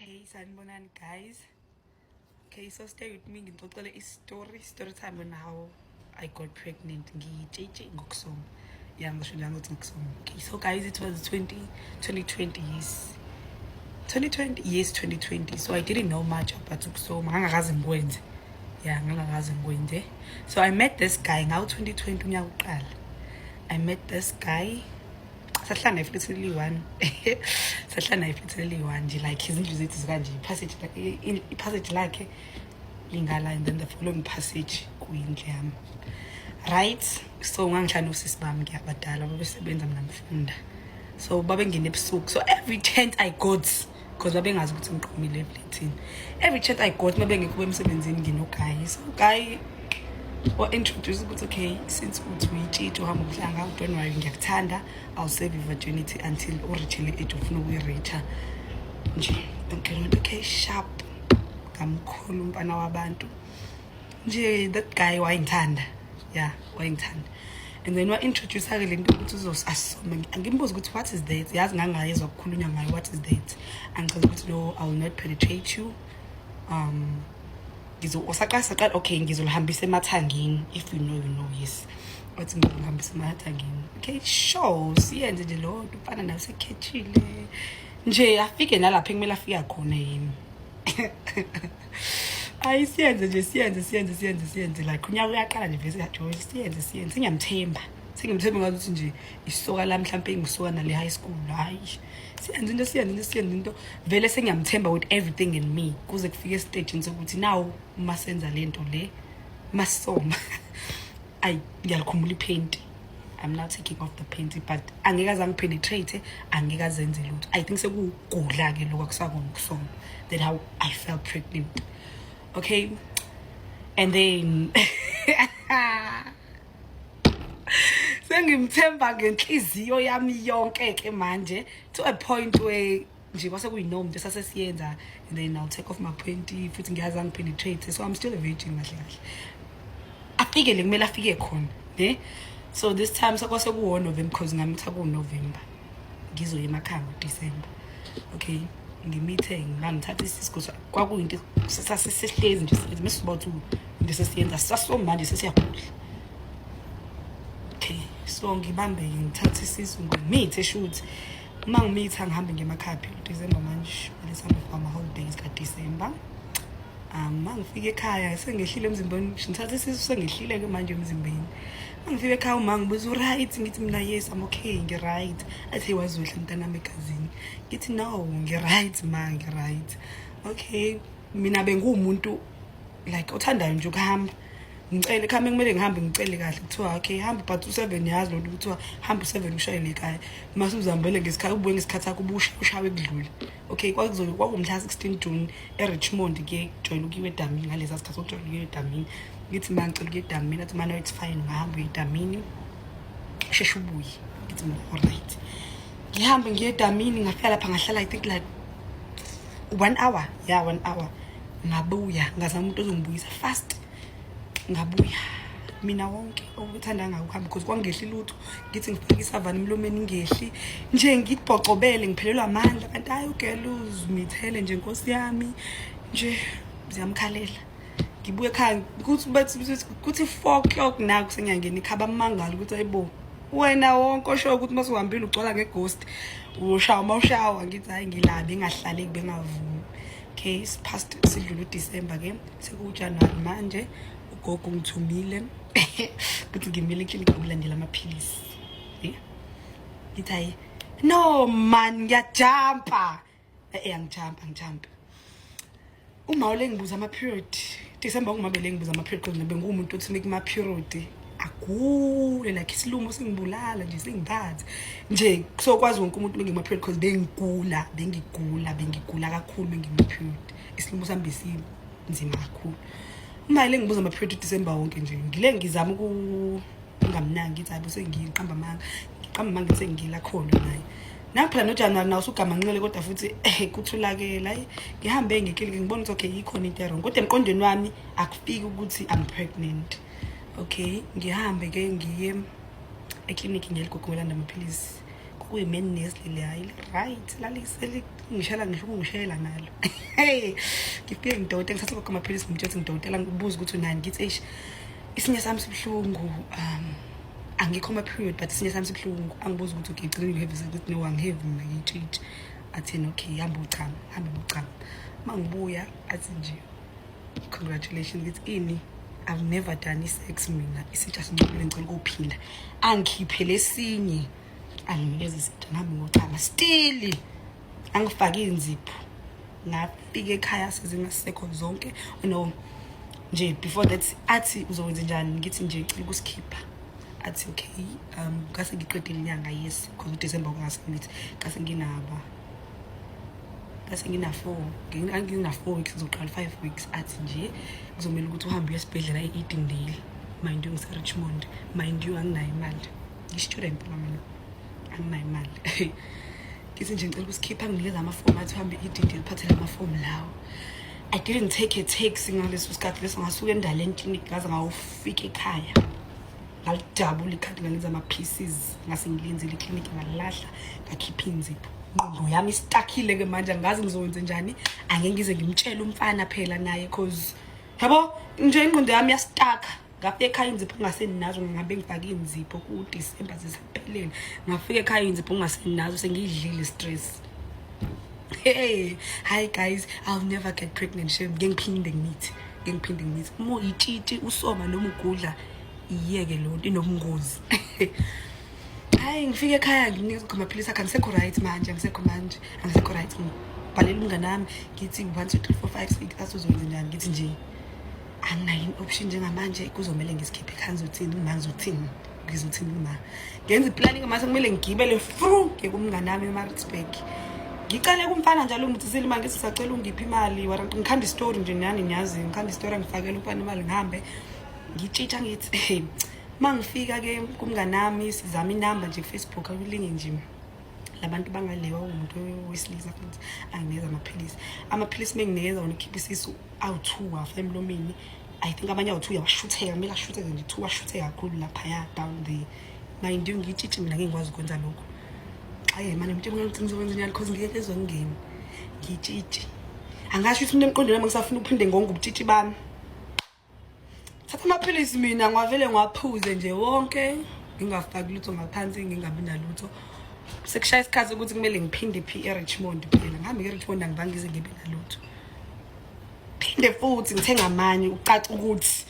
Hey, sanibonani guys. Okay, so stay with me, ngixoxele i-story, story time on how I got pregnant. Ngiyitshitshi ngokusoma. Yeah, ngisho njalo ukuthi ngokusoma. Okay, so guys, it was 20 2020, yes. 2020, yes, 2020. So I didn't know much about ukusoma. Ngangakaze ngikwenze. Yeah, ngangakaze ngikwenze. So I met this guy ngawo 2020, unyaka uqala. I met this guy, sahlala naye futhi eliyi-one, sahlala naye futhi eliyi-one nje, like izindlu zethu zikanje, i-passage, i-passage lakhe lingala and then the following passage kuyindlu yami, right? So ngangihlala nosisi bami ngiyabadala, babesebenza, mina ngifunda, so babengena ebusuku. So every chance I got, because babengazi ukuthi ngiqhumile efletini, every chance I got mabengekho emsebenzini, ngino-guy. So guy wa-introduce ukuthi, okay, since uthi uyitshitshi, uhamba umhlanga, don't worry, ngiyakuthanda, I'll save your virginity until u-reach le age ufuna ukuyi-reacha nje. Okay, okay, sharp. Ngamkhulu umfana wabantu nje. That guy wayengithanda, yeah, wayengithanda. And then wa-introduce-ke le nto ukuthi asome. Ngimbuza ukuthi, "What is that?" Yazi ngangayezwa kukhulunywa ngayo. "What is that?" Angichaza ukuthi, "No, I will not penetrate you." Ngizo usaqala, saqala, okay, ngizolihambisa emathangeni. If you know, you know. Yes, wathi ngizolihambisa emathangeni. Okay, sure, siyenze nje lo nto. Ufana nawe sekhethile nje, afike nalapho ekumele afike khona yini. Hayi, siyenze nje, siyenze, siyenze, siyenze, siyenze. Like unyaka uyaqala nje vese kajoy, siyenze, siyenze. Sengiyamthemba, sengimthemba ngathi nje isoka la, mhlawumbe ngisuka nale high school. Hayi, siyenze into, siyenze into, siyenze into. Vele sengiyamthemba with everything in me, kuze kufike e-stage sokuthi now uma senza lento le, masoma, ayi, ngiyalikhumula iphenti. I'm now taking off the panty, but angeke aze angi-penetrate, angeke azenze lutho. I think sekugudla-ke lokhu, akusakona ukusoma. That how I felt pregnant. Okay, and then sengimthemba ngenhliziyo yami yonke ke manje, to a point where nje kwase kuyinorm nje sasesiyenza, and then I'll take off my panty futhi ngiyazi angi-penetrate, so I'm still a virgin kahle kahle. Afike le kumele afike khona ne. So this time sekwase kuwo-November, because ngamitha kuwu-November, ngizoya emakhaya ngoDisemba. Okay, ngimithe, ngangithatha isisu. Kwakuyinto sasesihlezi nje sithi mesiba uthi into sesiyenza sasomanje sesiyagudla. Okay, so ngibambe, ngithathe isisu, ngimithe. Shuthi uma ngimitha, ngihambe ngemakhaya phela uDisemba manje, kumele sihambe for ama-holidays kaDisemba. Uma ngifika ekhaya sengehlile emzimbeni, ngithatha isisu, sengehlile-ke manje emzimbeni. Uma ngifika ekhaya, uma ngibuza, "U-right?" Ngithi mina, "Yes, I'm okay, ngi-right." Athi, "Wazohla mntanami egazini." Ngithi, "No, ngi-right ma, ngi-right." Okay, mina benguwumuntu like othandayo nje ukuhamba, ngicele ekhaya kumele ngihambe, ngicele kahle. Kuthiwa, "Okay, hamba," but u-7, yazi lonto, kuthiwa hamba u-7, ushayele ekhaya, mase uzihambele ngesikhathi, ubuye ngesikhathi sakho, ubusha ushawe kudlule. Okay, kwakumhla 16 June eRichmond ke, kujwayele ukuyiwa edamini ngalesa sikhathi, okujwayele ukuyiwa edamini. Ngithi ma, "Ngicela ukuya edamini." Athi, "Mana, it's fine, ungahamba uye edamini, usheshe ubuye." Ngithi mina, "Alright." Ngihambe ngiye edamini, ngafika lapha, ngahlala I think like one hour, yeah, one hour. Ngabuya, ngazama umuntu ozongibuyisa fast. Ngabuya mina wonke okuthanda ngakuhamba because kwangehli lutho. Ngithi ngifake isavani emlomeni, ingehli nje, ngibhocobele, ngiphelelwa amandla. Kanti hayi, ugela uzimithele nje, nkosi yami nje, ziyamkhalela. Ngibuye ekhaya kuthi bathi kuthi 4 o'clock, naku sengiyangena ekhaya. Bamangala ukuthi, "Ayibo wena wonke osho ukuthi mase uhambile ugcwala nge-ghost, ushawa uma ushawa." Ngithi, "Hayi, ngilabe engahlaleki, bengavumi." Okay, past, sidlula uDecember ke, sekuJanuary manje. Ugogo ngithumile ukuthi ngimile eklinikhi ukulandela amaphilisi. Yeah, ngithi, "Hayi no man, ngiyajampa." Eh, angijampa, angijampi. Uma ule ngibuza ama-period December, uma bele ngibuza ama-period, because ngibe nguwumuntu othi kuma-period agule, like isilumo singibulala nje, singiphathe nje. So kwazi wonke umuntu bengima-period, because bengigula, bengigula, bengigula kakhulu bengima-period, isilumo sami besinzima kakhulu. Uma le ngibuza ama-period December wonke nje, ngile ngizama ukungamnaki, ngithi, "Hayi bo, sengiqamba amanga, ngiqamba amanga." Ngithi sengila khona naye nami phela noJanuwari nawo usugamanxele, kodwa futhi kuthulakela. Hayi, ngihambe ngekliniki, ngibona ukuthi okay, ikhona into e-wrong, kodwa emqondweni wami akufiki ukuthi I'm pregnant. Okay, ngihambe ke ngiye ekliniki, ngiyeligogo, ngolanda amaphilisi. Kwakuyi-man nurse leli, hayi, right, lalisengishela ngisho ukungishela nalo. Hey, ngifike ngidokotela, ngithatha konke amaphilisi, ngimtshela ukuthi ngidokotela, ngibuza ukuthi unani, ngithi eish, isinye sami sibuhlungu, angikho ama-period but isinye sami sibuhlungu. Angibuza ukuthi okay, gcina ngi-heavy, ukuthi no, angi-heavy mina, ngiyitshitshi. Athi yena okay, hamba uchama, hambe ngochama. Uma ngibuya athi nje congratulations. Ngithi ini? I've never done i-sex mina, isitsha sincolile, ngicela ukuphinda. Angikhiphe lesinye, anginikeze isitsha, ngihambe ngochama, still angifake iy'nzipho. Ngafika ekhaya sezingasekho zonke. No nje, before that athi uzokwenza njani? Ngithi nje ngicela ukusikhipha. Athi okay, ngase ngiqedile inyanga, yes, because uDecember kungasemithi, ngase nginaba ngase ngina-4, ngina-4 weeks, ngizoqala 5 weeks. Athi nje kuzomele ukuthi uhambe uye esibhedlela e-Edendale. Mind you, ngise-Richmond. Mind you, anginayo imali, ngi-student phela mina, anginayo imali. Ngithi nje ngicela ukusikhipha, nginikeza amafomu, athi uhambe e-Edendale uphathele amafomu lawo. I didn't take a taxi ngaleso sikhathi leso, ngasuka endaleni clinic ngaze ngawufika ekhaya, ngalidabula ikhadi, ngalenza ama-pieces, ngase ngilenzile iklinikhi, ngalilahla, ngakhipha iy'nzipho. Ingqondo yami istakile-ke manje, angazi ngizokwenze njani, angeke ngize ngimtshele umfana phela naye, cause yabo nje ingqondo yami yastaka. Ngafika ekhaya iy'nzipho ngingasenazo, ngabe ngifake iy'nzipho kuDisemba zisaphelele. Ngafika ekhaya iy'nzipho ngingasenazo, sengiyidlile, stress. Hey, hi guys, I'll never get pregnant, shame. Ngeke ngiphinde ngithi, ngeke ngiphinde ngithi. Uma uyitshitshi usoma noma ugudla, iyeke lo nto, inobungozi. Hayi, ngifike ekhaya nginikeza amaphilisi akhe, angisekho right manje, angisekho manje, angisekho right. Ngibhalela umngane wami ngithi 1 2 3 4 5 6, athi uzokwenza njani? Ngithi nje anginayo i-option njengamanje, kuzomele ngisikhiphe ekhaya, ngizothini uma, ngizothini, ngizothini uma ngenza i-planning mase kumele ngigibele fru ngiye kumngane wami eMaritzburg, ngicele kumfana njalo ngithisile imali, ngithi sacela ungiphe imali, ngikhanda isitori nje, nani niyazi, ngikhanda isitori, ngifakele umfana imali, ngihambe ngitshitsha. Ngithi uma ngifika-ke kumngane wami, sizama inamba nje ku-Facebook, akulinge nje labantu bangalewa, umuntu wesilisa futhi anginikeza amaphilisi. Amaphilisi menginikeza wona, ukhipha isisu awu-two afa emlomeni. I think abanye awu-two uyawashutheka, kumele ashutheke nje two, ashuthe kakhulu laphaya down there. Mind you, ngiyitshitshi mina, ngeke ngikwazi ukwenza lokho. Hayi mane mntu, ngithi ngizokwenza njani cause ngeke ezwe ngingeni, ngiyitshitshi. Angasho ukuthi umuntu emqondweni wami ngisafuna ukuphinde ngonke ubutshitshi bami. Thatha amaphilisi mina, ngiwavele ngiwaphuze nje wonke, ngingafaki lutho ngaphansi, ngingabi nalutho. Sekushaya isikhathi ukuthi kumele ngiphinde phi? E-Richmond phela. Ngihambe e-Richmond, angibange ngize ngibe nalutho, phinde futhi ngithenga amanye. Ucaca ukuthi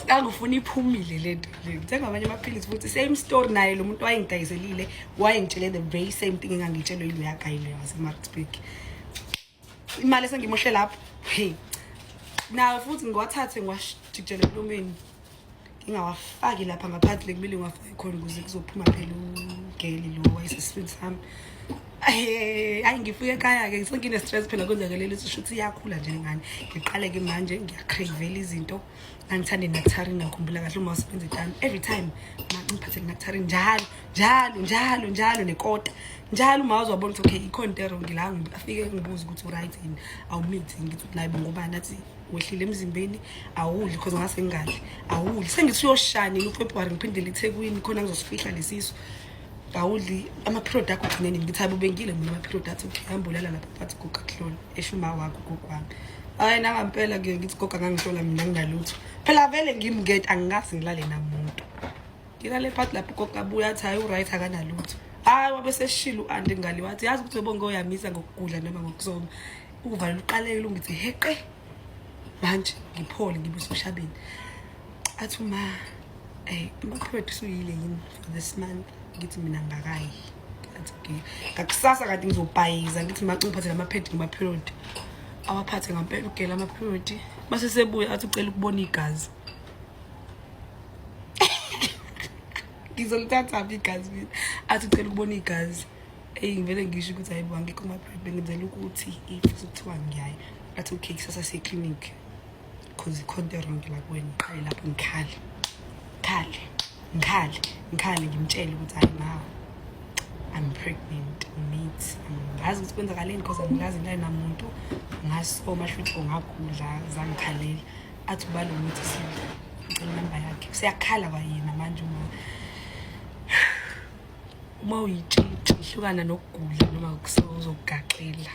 ngangifuna iphumile lento le. Ngithenga amanye amaphilisi futhi, same story. Naye lo muntu wayengidayiselile wayengitshele the very same thing engangitshelwe yiloya guy leyo waseMaritzburg. Imali esengimoshe lapho, hey, nawe futhi ngiwathathe ngiwashijele emlomeni, ngingawafaki lapha ngaphansi le kumele ngiwafake khona ukuze kuzophuma phela ugeli lo wayesesifini sami. Hayi, ngifike ekhaya-ke sengine-stress phela, kwenzakelele ukuthi shuthi iyakhula nje ngane. Ngiqale-ke manje ngiyacravela izinto ngangithanda i-nectarine. Ngiyakhumbula kahle uma usebenza etani, every time ngiphathe i-nectarine njalo njalo njalo njalo, nekota njalo. Uma uzwabona ukuthi okay, ikhona into e-wrong la, afike ngibuze ukuthi u-right yini, awumithi. Ngithi nayi ngobani? Athi wehlile emzimbeni, awudli, cause ngase ngingadli, awudli. Sengithi uyoshaya nini uFebruary, ngiphindele eThekwini khona ngizosifihla lesisu. Awudli, ama-period akho ugcine nini? Ngithi hayi, bubengile mina ama-period. Athi okay, hamba ulala lapha, bathi gogo akuhlola, esho uma wakho ugogo wami. Hayi, nangampela-ke ngithi gogo angangihlola mina nginalutho phela, vele ngimngede, angikaze ngilale namuntu, ngilale phathi lapho. Ugogo abuya athi hayi, u-right, akanalutho. Hayi, wabe seshilo u-anti ngale, wathi yazi ukuthi webonke oyamisa ngokugula noma ngokusoma uvala uqalekile. Ungithi heqe manje ngiphole, ngibe usoshabeni. Athi uma ama-period usuyile yini for this month? Ngithi mina ngakayi. Athi okay, ngakusasa kanti ngizobhayiza. Ngithi ma ngiphathe lama-pad ngama-period, awaphathe ngampela ugela ama-period. Mase sebuya athi ucela ukubona igazi. Ngizolithatha phi igazi mina? Athi ucela ukubona igazi. Eyi, ngivele ngisho ukuthi hayi bo, angikho ama-period, bengenzela ukuthi if sekuthiwa ngiyayo. Athi okay, kusasa siye eklinikhi cause ikhona into e-wrong la kuwena. Ngiqale lapho ngikhale, ngikhale, ngikhale, ngikhale, ngimtshele ukuthi hayi ma, I'm pregnant, ngithi angazi ukuthi kwenzakaleni because angikaze ngilale namuntu, ngasoma shuthi ngagudla. Zangikhalela. Athi ubani ukuthi sile, ngicela inamba yakhe. Useyakhala kwayena manje uma Uma uyitshitshi, hlukana nokugula noma kuzokugaxela.